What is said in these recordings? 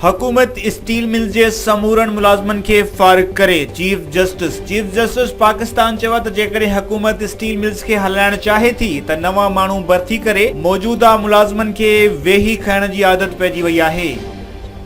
حڪومت steel mills جي سمورن ملازمن کي فارغ ڪري، chief justice. Chief justice Pakistan چيو آهي ته جيڪڏهن حڪومت اسٽيل ملز کي هلائڻ چاهي ٿي ته نوان ماڻهو ڀرتي ڪري، موجوده ملازمن کي ويهي کائڻ جي عادت پئجي وئي آهي.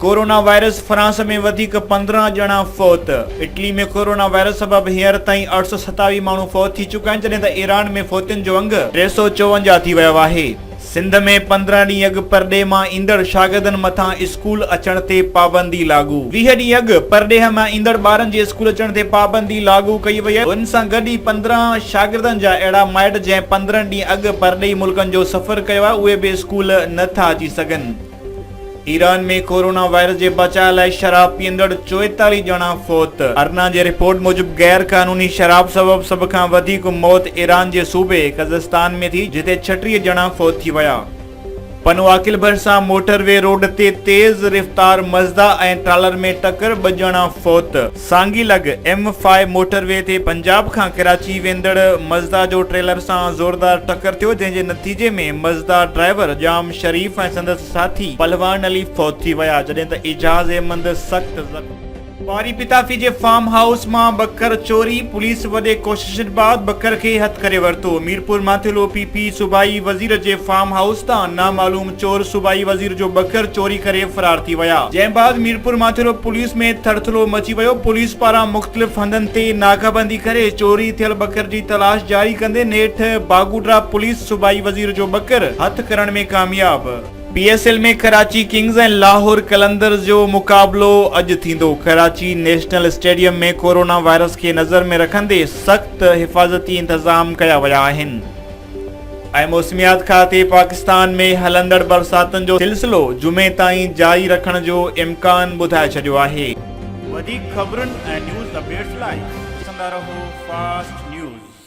ڪورونا وائرس، فرانس ۾ وڌيڪ 15 ڄڻا فوت. اٽلي ۾ ڪورونا وائرس سبب هينئر تائين 827 ماڻهو فوت ٿي چڪا آهن جڏهن ته ايران ۾ فوتين جو انگ 354 ٿي ويو آهي. سنڌ ۾ 15 ڏينهن اڳ پرڏيهه مان ايندڙ شاگردن مٿان اسڪول اچڻ تي پابندي لاڳو. 20 ڏينهن اڳ پرڏيهه مان ايندڙ ٻارن جي اسڪول اچڻ تي پابندي لاڳو ڪئي وئي آهي ان سان گڏ ئي 15 شاگردن جا اهڙا مائٽ جنهن 15 ڏينهن اڳ پرڏيهي ملڪن جو سفر ڪيو آهي اهي به اسڪول نه ٿا اچي سگهن. ايران ۾ ڪورونا وائرس جي بچاء لاء شراب پيئندڙ 44 ڄڻا فوت. ارنا جي رپورٽ موجب غير قانوني شراب سبب سڀ کان وڌيڪ موت ايران جي صوبي خزستان ۾ ٿي جتي 36 ڄڻا فوت ٿي ويا. پنوعاقل ڀرسان موٽر وي روڊ تي تيز رفتار مزدا ۽ ٽرالر ۾ ٽڪر، ٻه ڄڻا فوت. سانگي لڳ ايم فائيو موٽر وي تي پنجاب کان ڪراچي ويندڙ مزدا جو ٽريلر سان زوردار ٽڪر ٿيو جنهن جي نتيجي ۾ مزدا ڊرائيور ڄام شريف ۽ سندس ساٿي پهلوان علي فوت ٿي ويا جڏهن ته اعجاز احمد سخت زخمي پاري پتافي جي فارم هائوس مان ٻڪر چوري، پوليس وڏي ڪوششن بعد ٻڪر کي هٿ ڪري ورتو. ميرپور ماٿيلو پي پي صوبائي وزير جي فارم هائوس تان نامعلوم چور صوبائي وزير جو ٻڪر چوري ڪري فرار ٿي ويا، جنهن بعد ميرپورماٿيلو پوليس ۾ ٿرٿلو مچي ويو، پوليس پاران مختلف هنڌن تي ناڪابندي ڪري چوري ٿيل ٻڪر جي تلاش جاري ڪندي نيٺ باگوڊرا پوليس صوبائي وزير جو ٻڪر هٿ ڪرڻ ۾ ڪامياب. P S L ۾ Karachi Kings ۽ Lahore Qalandars جو مقابلو اڄ ٿيندو، Karachi national stadium ۾ corona virus کي نظر ۾ رکندي سخت حفاظتي انتظام ڪيا ويا آهن. ۽ موسميات کاتي پاڪستان ۾ هلندڙ برساتن جو سلسلو جمعي تائين جاري رکڻ جو امڪان ٻڌائي ڇڏيو آهي. وڌيڪ خبرن ۽ نيوز اپڊيٽس لاء ڏسندا رهو فاسٽ نيوز.